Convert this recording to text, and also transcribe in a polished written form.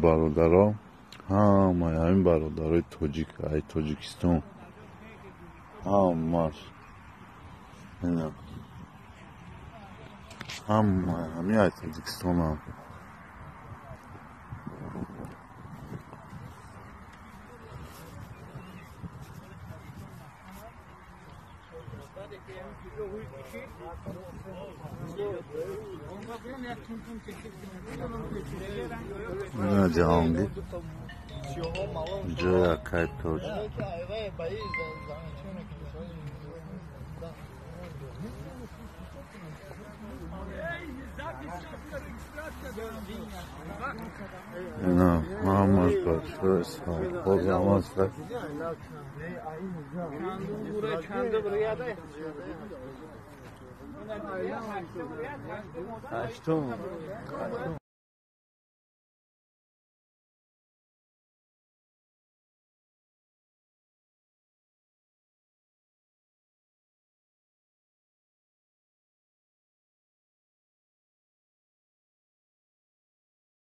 Бародаро, ҳамаи ҳамин бародарои тоҷик ай Тоҷикистон, ҳамаш ина, ҳамаи ҳамин ай Тоҷикистонам. Ина Ҷаҳонгир, ҷои акай Тоҷ. Ина ҳамаш бачаҳои совхоз ҳамаш. Ҳаштум.